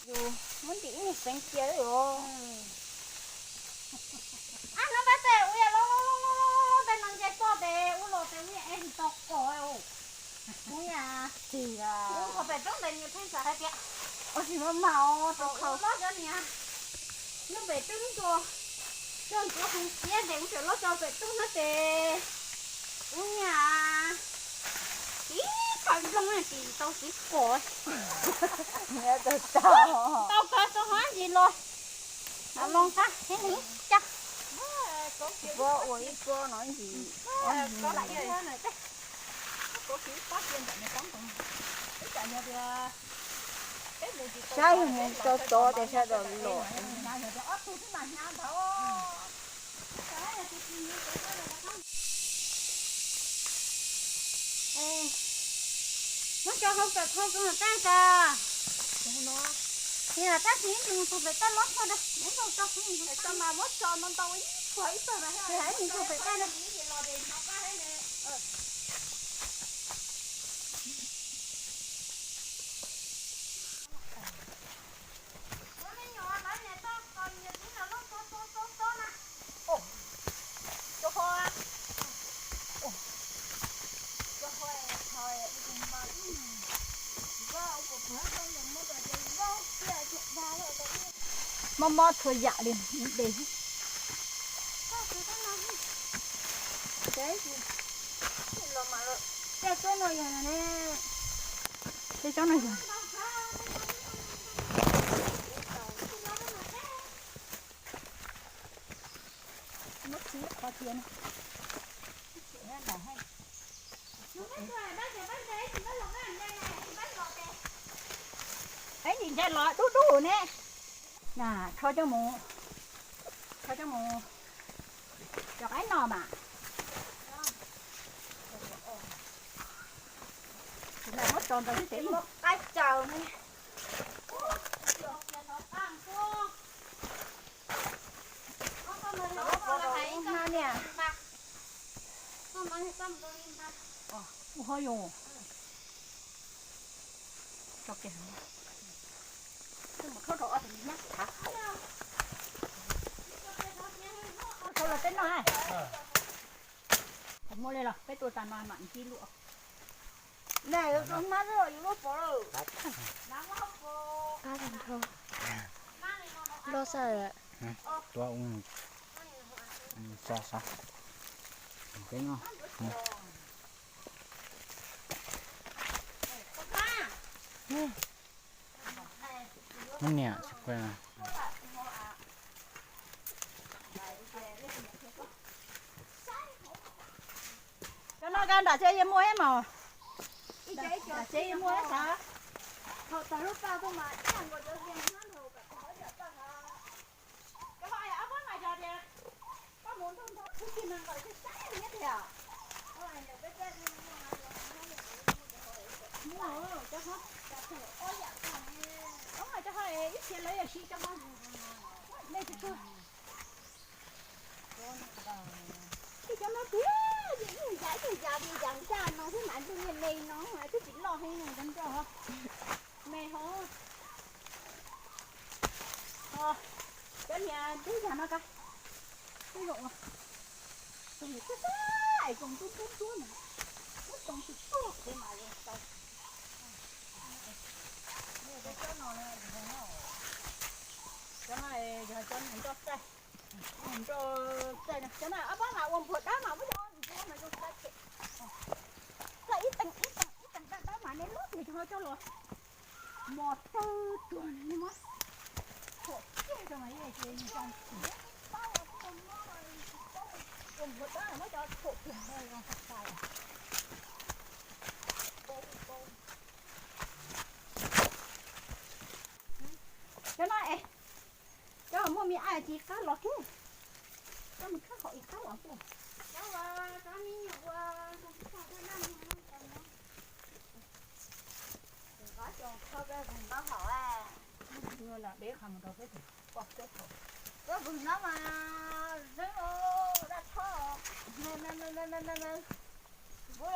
Yus muab ntim ib niag xeev cia os. Ab, no pab tes ua yam loj loj loj loj loj tej no nce toj tes ua los tes ua yam es tsis tau kom. Ua yam, ua qhov pem roob ntawd nyias pheej xav hais tias ua tsis maj mam os, rau qhov lob cov niag lub pem roob ntuas coj ntsuav hoo kiab tes ua tseem lob tso pem roob no tes ua yam tib qho nplooj tsis tau txiv kom. Tau kawg tau hov ntsis los, los qab thiab li cas. Ib pob ua ib pob no ntsis. Saib yog mus tso tod tes sawv daws los. Muab tso hauv pem khau tso tas tas. Tab sis ib ntsis mus txog pem toj lob tshaj da, ib zaug tso, tso mas muab tso ntau ntau ib txhua ib txhua na, ib ntsis tso pem toj na. Mob mob txhua yam li de. Tej tsob no yog ne, tej tsob no yog. Muab txiv qhov tias no. Ib ntsis ntshai los dub dub ne. Na, rho coj mus, rho coj mus cov qaib no mas. Muab tso ntawd xwb ces qaib tsaws ne. Hnab niam. Ua ho yus. Tso kiag. Mus khaub rau ob tug nyab thav haum. Khaub los peb noj. Kuv muaj li los peb tua tas no mam ntsib luaj. Qab tag nrho. Loj xwb. Tua ua tso sav. Peb noj. Muab niam tsis pua. Cov no koj nram tsev yuav muaj ib mos. Nram tsev yuav muaj ib xav. Thaum tag lub paj tuaj mas ib yam nkaus cov vias hnab nkaus kom tag ob yam paj no. Cov ho es ob pab mas yog tias koj mus nrog nrog xwb tig neeg nkaus saib saib thiab tiag. Muaj cov ho, ob yam paj ne. Cov ho es ib txhia lawv yog siv cov ho. Nej tsis kawg. Ib cov no tiag, ib yam ib yam li yam ncaj no xwb mas ntuj me me no twb tsis loj heev no cov nroj ho me ho. Cov niag tub yam no ka, tub zoo, zoo txaj txaj es zoo ntub ntub ntub na, muab tsoo tsis tuaj kev mas zoo tau. Cov no yog cov nroj txaij, nroj txaij no, cov no ob pab mas ua npuag dawb mas muab cov ntsuab mas zoo txaij. Txaij ib teev ib teev ib teev dawb dawb mas nej lub tiag cov ho coj los mos tawg tuag li muab thuam kiag rau mas yeej ces zoo tsis ua npuag dawb muab cov thuam kiag zoo txaij. Cov no es, cov muaj me ab tsis qab los kiag, coj mus khawb hauv ib qab los kiag. Cov me nyuam ua, peb qha mus rau peb tus poj peb thaum, peb tus no mas zeeb daj tsho, me me me me me me. Kuv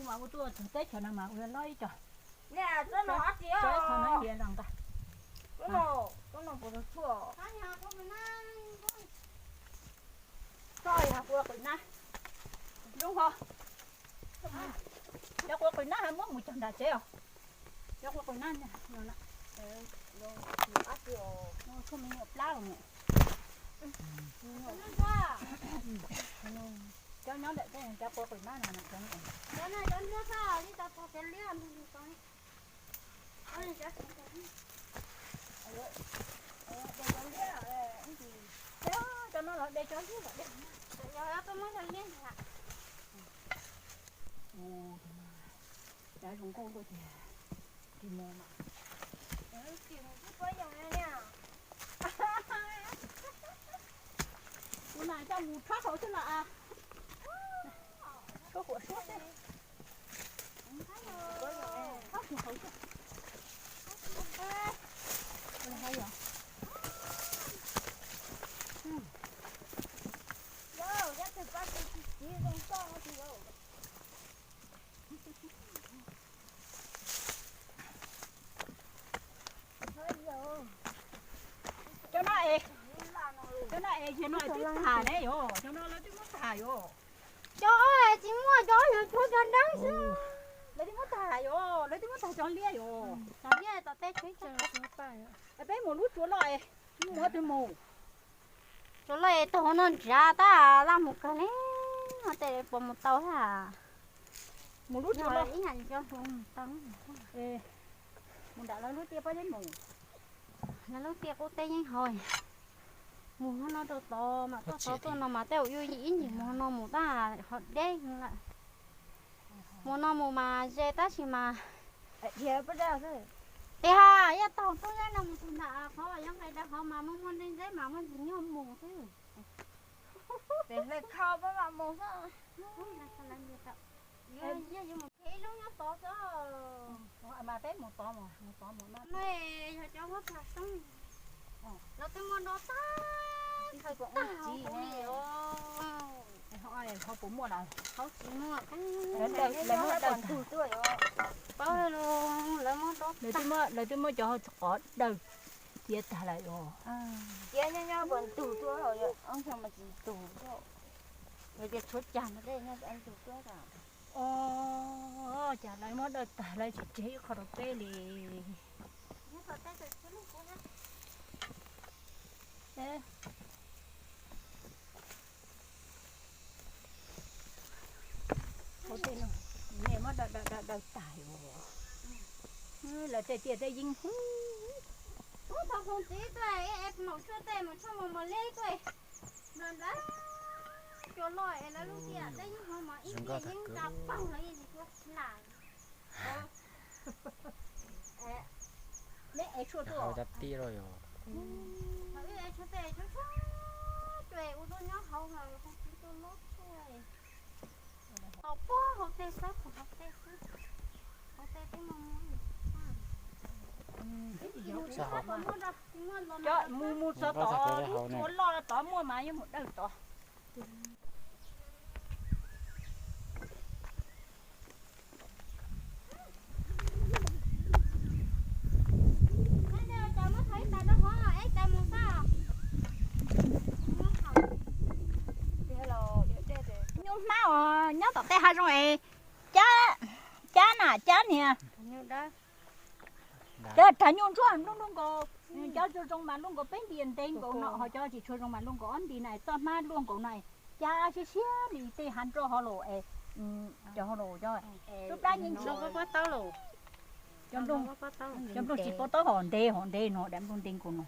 mas kuv tuaj txog teb chaws no mas kuv yuav lob ib co. Tso ib qho no ib los nqa. Tso ib qho quav qws nab. Zoo ho. Cov quav qws nab muab mus cog nram tsev os. Cov quav qws nab no, tshuaj me nyuam plab los. Cov nyob ntawm tej cov quav qws nab no. Cov no los de cov liab los de. Cov zoo nkauj luaj tiag. Tsis mus mas. Kuv na coj mus rhaub hauv xwb los as. Rhaub huam suab xwb. Rhaub huam hauv xwb. Cov no es, cov no es, cov no twb tag ne yom, cov no lawv twb muab tag yom. Cov tsis muaj, cov yog tshuav cov dawb xwb. Lawv twb muab tag yom, lawv twb muab tag cov liab yom. Cov liab tom teb tsev. Peb mus lub tsuas loj es, muaj twg mus? Tsuas loj es taug hauv no nrad tab laj mus kawg ne, tej puas mus tau ha. Mus lub tsuas loj ib yam li cov hluas mus tau. Mus nram lawv lub tiaj pob zeb mus. Lawv lub tiaj qub teb yeeb hauv. Mus hauv no rau tod mas tuaj tod tuaj no mas tej zaum yuav ib ncig mus hauv no mus tab ho deb lawm. Mus no mus mas ze tab sis mas tiag ha, yaj taug tub zeb no mus txog nram qhov uas yuav nqes rau hauv mas muaj muaj nqi zeb mas muaj ntsis nyuag mus xwb. Pem hlais khau pab mam mus xwb. Ib lub nyob tod xwb. Mas peb mus tod, mus tod mus no. Yog cov huab plag soob. Lawv twb muaj nrov tag, tag hauv kuv li os. Ho puas muaj lawm? Hauv tsis muaj. Lawv muab daws tag. Paub lawv muab nrov tag. Lawv twb muab cov qov daws ciav tag lawm os. Ciav nyob nyob puas ntug tuaj, ob xyoo mas tsis ntug tuaj. Lawv tias tshuav cag mas tej nyob ntug tuaj. Os, cas lawv muab daws tag lawv tsis tseg ib qho rau peb li. Hauv tej no, nej muab daws daws daws tag os. Lawv tej tiaj tej yeeb hub. Ub, thov khoom txiv tuaj, maum tshuaj tej, maum tshuaj mos mos liab tuaj. Nrog nrab cua loj es lawv lub tiaj tej yeeb hub mas ib tiaj yeeb tsa paug los yeej tsis tshua hla. Neb ev tshuaj tuaj. Wb ev tshuaj tej tshuaj tshuaj, ua tuaj nyob hauv khoom txiv tuaj lob tshuaj. Tau puag hauv tej xwb, puag hauv tej xwb. Hauv tej twb muaj muab. Mus mus txog tod lub tsua loj tod muaj mas yeej mus dawj tod. Nyuj hmab os, nyob tom tej hav zoov es cab, cab na cab niag. Cov rhav nyuj ntsuab nplooj nkaus, cov zoo zoo mas luaj nkaus peb nti ntev nkaus no, ho cov tsis tshua zoo mas luaj nkaus ob nti na, txoj hmab luaj nkaus no, cab siab siab li tej hav nroj hauv los es, cov hauv los cov, cov plab nyeej ntshiv, cov nplooj tsis pov taub hau ntev hauv ntev no, daim nplooj ntev nkaus no.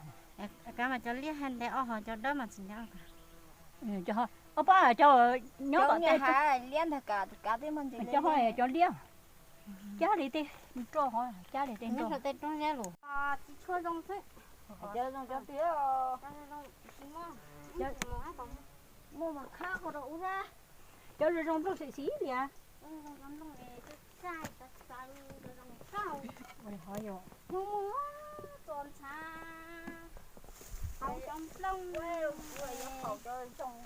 Kav mas cov liab hais ntev ob hos cov dawb mas tsis ntev. Ob pab cov nyob tom tej liab ntag, kav tej muaj ntsis, cov ho cov liab, cab li tej roj hov, cab li tej roj. Tej roob zeb los tsis tshua zoo xwb. Cov zoo cov twg, muaj mas khab qhov rau ub thiab. Cov zoo zoo nplooj xim xim li. Hnub muag txos ntshav hauv cov nplooj. Cov zoo, cov zoo, cov zoo.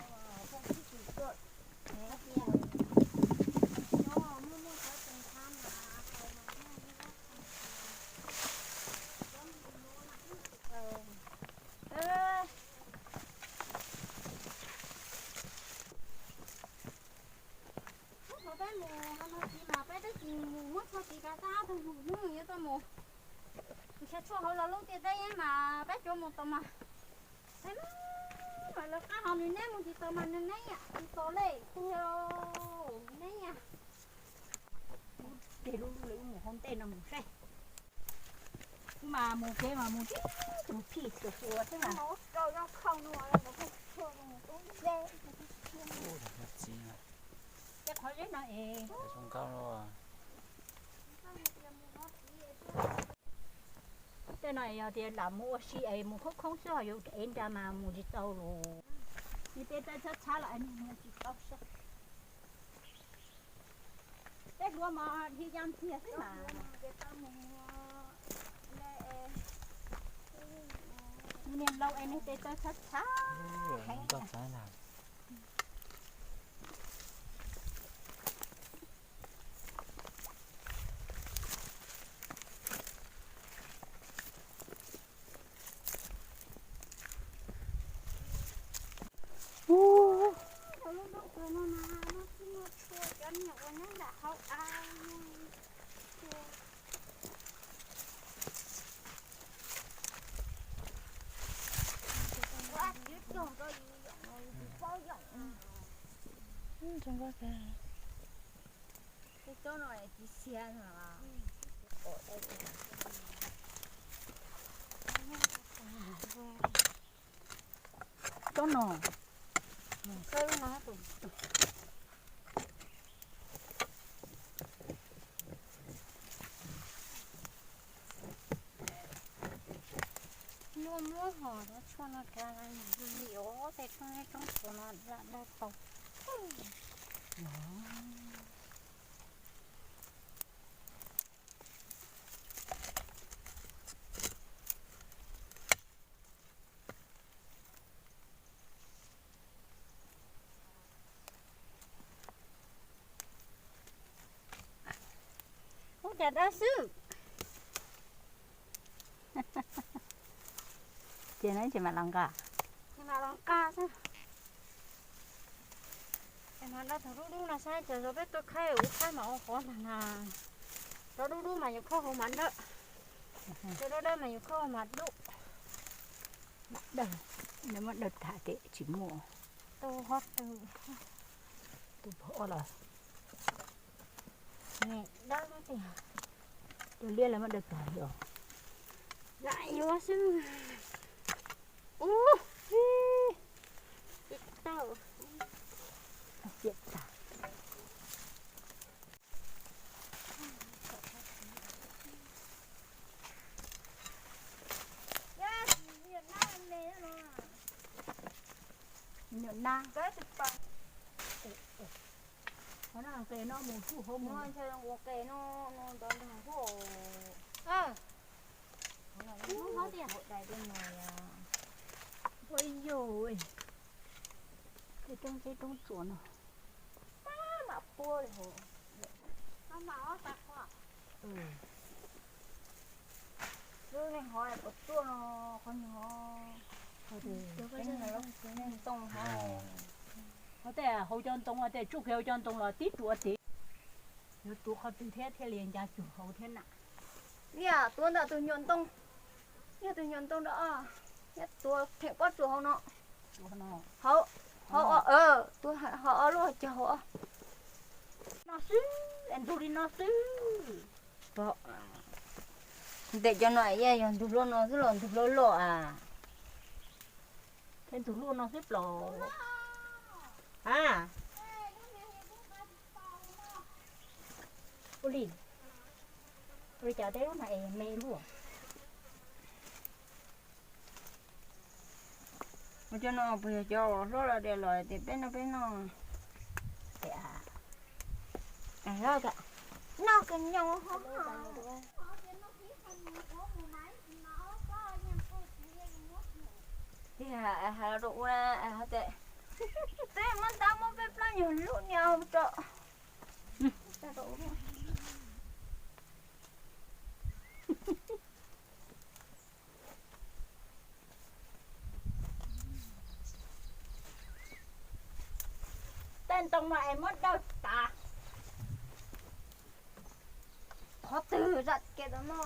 Txog tid kav tab tus hnub nws yuav tau mus, tus xya tshuaj hauv los lub tiaj teb mas peb cuav mus tau mas, peb mas lawv qab hauv nws neb mus tsis tau mas nws neb tus tos lej tiag, neb. Ces lub lub lawv mus hauv ntej no mus saib. Wb mas mus kev mas mus tib tus phij tus xyuas xwb mas. Tej qhov zeb no es, tej no es yog tias lam mus ua si es mus khoob khoob xwb ho yuav ev nra mas mus tsis tau lus. Nws tej taw txhab txhab los es nws mus tsis tau saib. Peb hluas mas dhia ya ntxiag xwb mas. Nws niag laus es nws tes taw txhab txhab heev. Cov lub nroog no na, lub txij muaj tshua, cov niag uas nyob nram hauv av. Ua tsis cog rau yus yom, yus tsis paub yom. Tej tsob no tsis xiav no. Tsob no. Muaj muab hos cov tshuaj no kav li os, tej roob zeb roob tsuas no lam nrog tau. Ub, cas dawb xwb. Ces no ces mam los nqa. Ces mam los nqa xwb. Ces mas dawb thaum dub dub no saib, ces yog peb tuaj khaib ub khaib mas ua qhov ntag na. Cov dub dub mas yus khaub hauv mas dawb, cov dawb dawb mas yus khaub hauv mas dub. Dawb, nws muab dawb tag ces tsis muaj. Tu hov twg? Tu pov los. Dawb tiag. Tus liab lawv muab dawb tag li os. Lam yuav xwb. Ub, tsis tau. Tau ciam tag. Nyuam nab. Qhov no qe no mus tsuj hauv mus. Qe no, no ntawd ntawd hauv. Ua yog, tej roob zeb roob tsuas no. Pab mam pua li hauv. Lub neej hov puas tsuaj no, qhov nyuag hov. Ntoo hov. Hov tej hauv cov ntoo, tej tsuj kiag hauv cov ntoo los tib tsuas tid. Yuav tuav qhov twg thiab thiaj li nca cuag hauv thiab na. Yog tuav ntawm tus nyuam ntoo, yog tus nyuam ntoo ntawd, yog tuav pheem pob tsuas hauv no. Hauv, hauv, tuav hauv ob lub cog hauv. No xwb, ntug li no xwb. Pom, ntes cov no yog ntug luaj no xwb los ntug luaj loj a. Thiab ntug luaj no xwb plaws. A, ua li, ua li cas tej lub no es me luaj. Cov no puas yog cov uas hlob los tias los tias peb noj peb noj. Noj kawg nyob. Tiag, hais los rau ua, hais tias, twb muab ntab muab peb plaub nyuag lub niag rau. Tej ntoo no es muab dawj tas. Qhov twg zam kev tom no?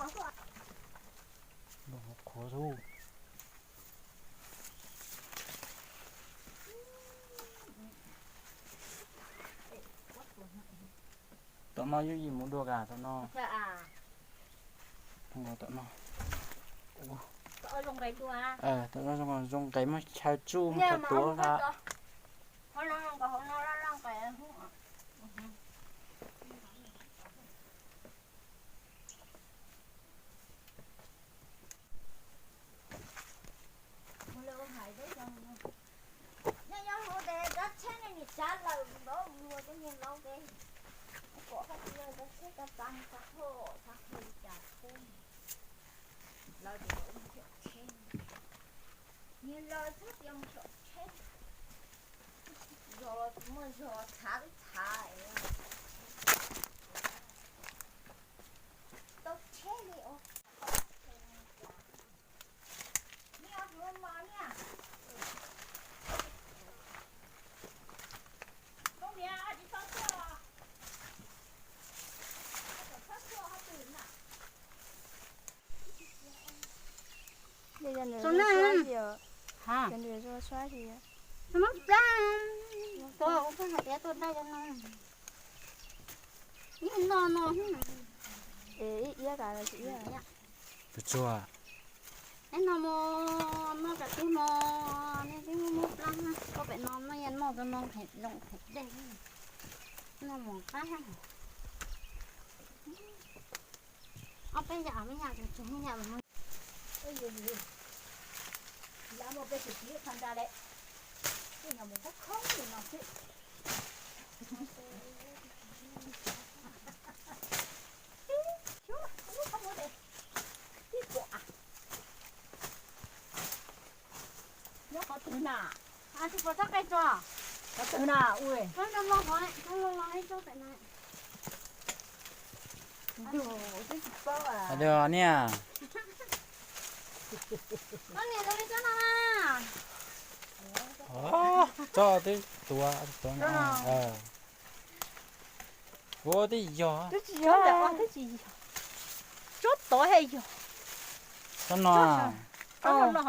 Qhuav xwb. Tom no yeej yim mus dua ka tom no. Tom no. Tom no zoo nqe muab chaw tsuj muab chaw tuav ha. Nyob nyob hauv tes rab tsheb ne nim tsav lawm nrov luag cov niag laus tes. Pom hais tias rab tsheb rab txav txav hlo txav hlo li cas pub lawv tes ua xyom tsheb. Niag laus txhob tias mus xyom tsheb. Zog los tsis muaj zog, txhav twb txhav. Tau tsheb li os. Tau na. Muab plab, tuav ua pheej hais tias tuaj dai cov no. Ib no no, ib iab kas tsis iab. Tus tsuag. Neb no mos, noj kam tiag mos, nej twb muab plab koj pem no, noj yeej noj tau no phem zoo phem dej. Noj mos qab. Ob peb yam me yam tsuag tsuag me yam. Lawv muaj peb tus txiv ib qho nra lawm, tej nyuag mus khoob khoob li no xwb. Xyov lub qhov muag tes tib puas nyob qhov twg na. Tsis pom txoj qe tso. Qhov twg na ua. Tso lo lo, tso lo lo ib tsob pem na. Yus twb tsis paub. Niam. Koj niam zoo li tsob no na. Tsob twb tuav, tuav no. Ua twb yog. Twb tsis yog, twb tsis yog. Tsob tod he yog. Tsob no. Tsob no.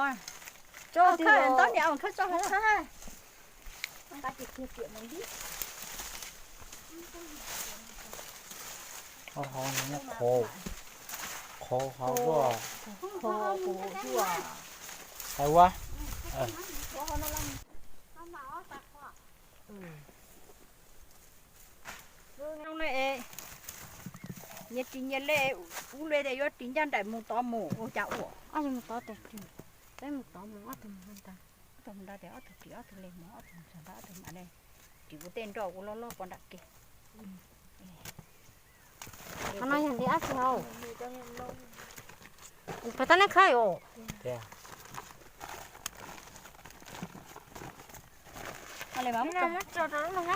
Tsob no. Khawb ntaub niam khawb tso. Qhov, qhov hauv zuaj. Hais ua. Nyias ris nyias le, ub le tias yuav ris ncaj nraim mus tod mus ua cas ua. Ob tug mus tod tes ris, peb mus tod mus ob tug mus ntag. Ob tug mus nrad tes ob tug ris, ob tug le mus, ob tug mus txog nrad ob tug mam le ris ua tej nroj ua loj loj pov nram ke. Qhov no yog nti ab tsi hau. Puas tau neb khawb os?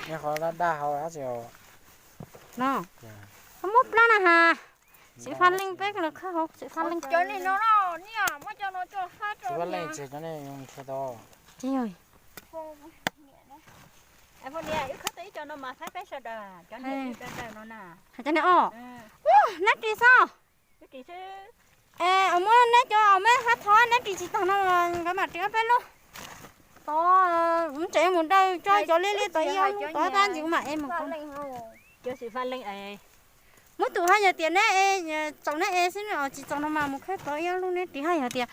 Neb qhov daj daj hau dab tsi os? No, koj muab plab na ha. Xim fab leej peb los khawb hauv xim fab leej. Cov nej no, niam, muab cov no coj fab rau niam. Tsis yog. Poj niam, wb khawb tau ib co no mas faib peb sawv daws, cov niam ib co daws no na. Cov niam os. Neb ris xwb. Es muab neb cov me hab thov neb ris tsis tag no los nkawd mam ris ob peb lub. Tod, tseem mus daws tso cov liab liab tod ib ob lub tod tab ntsis kuv mam ev mus. Cov xim fab leej. Muab tus haj yog tias neb txaus neb ev xwb, tsis txaus no mas mus khawb tod ib ob lub neb ris haj yog tias,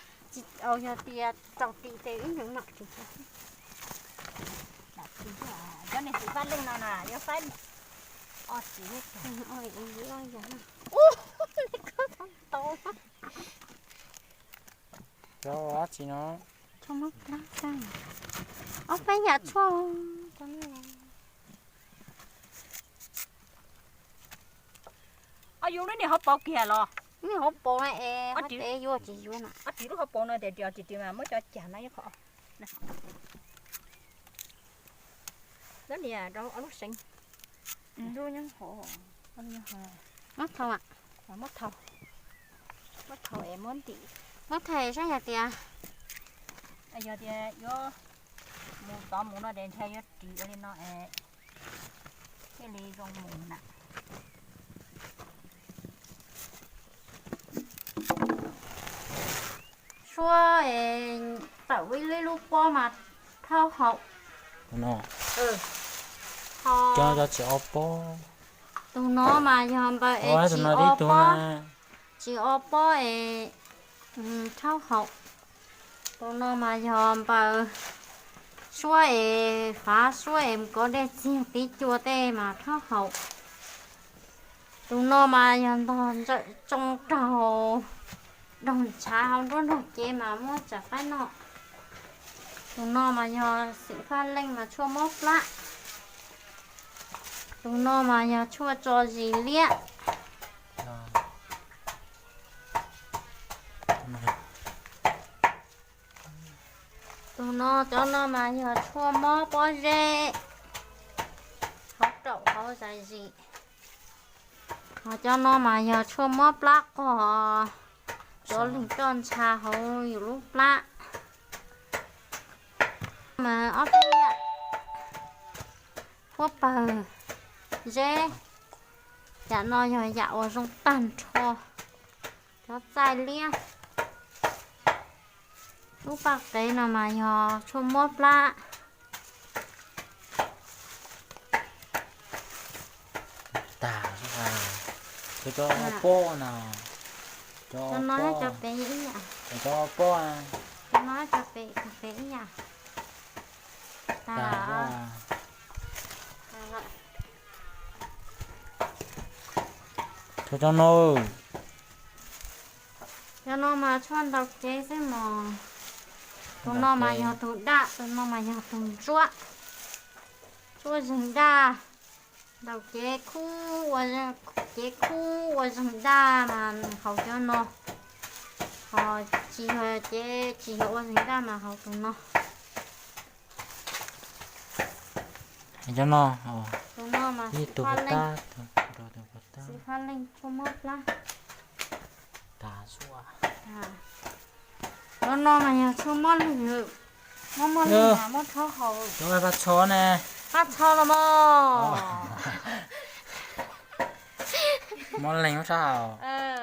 yog tias txaus ris ces ib nus mam ris. Cov niag xim fab leej no na yog faib ob tsi. Ub, neb khawb tau ntau. Cov dab tsi no? Tshuaj muab plab tag. Ob peb yam tshuaj. Ob yus lub niag hauv paus kiag los? Niag hauv paus na es ob ris yuav tsis yuav na. Ob ris lub hauv paus no tias ris tsis ris mas muab cov cag no ib qho. Lub niag rau ob lub seev. Muab thau, muab thau es muab ntim. Muab thau saib yog tias, yog tias yuav mus tod mus no ces ntshai yuav ris ua li no es thiaj li zoo mus na. Suab es tawm ib lub pob mas rhaub haum. Tus no, cov tsis o pob. Tus no mas yog npaws es tsis o pob, tsis o pob es rhaub haum. Tus no mas yog npaws suab es fav suab es mus kov dej txiag tiv cua tej mas rhaub haum. Tus no mas yog ntog ntsawm tsoo raug, raug ntshav hauv nruab nraug cev mas muab tsam qaib noj. Tus no mas yog xim faj leej mas tshuaj mob plab. Tus no mas yog tshuaj tso zis liab. Tus no, cov no mas yog tshuaj mob pob zeb hauv raum hauv zais zis. Ho cov no mas yog tshuaj mob plab qog, cov leeg coj ntsha hauv yus lub plab. Mas ob peb yam, huab pawg, zeb, yam no yog yam uas zoo tag nrho. Cov txaij liab, lub paj qev no mas yog tshuaj mob plab. Tag, cov pob no, cov no cov pem ib yam, cov pob, cov no cov pem ib yam. Tag. Cov no, cov no mas tshuaj ntaus cev xwb mog. Tus no mas yog tus daj, tus no mas yog tus ntsuab. Tshuaj zeeg daj, ntaus cev khub, cev khub ua zeeg daj mas haus cov no. Ho tsis yog cev, tsis yog ua zeeg daj mas haus tus no. Cov no, tus no mas xim faj leej, xim faj leej tshuaj mob plab. Cov no mas yog tshuaj mob leeg, mob mob leeg mas muab rhaub haus. Cov paj tsho ne? Paj tsho los mas. Mob leeg muab rhaub haus.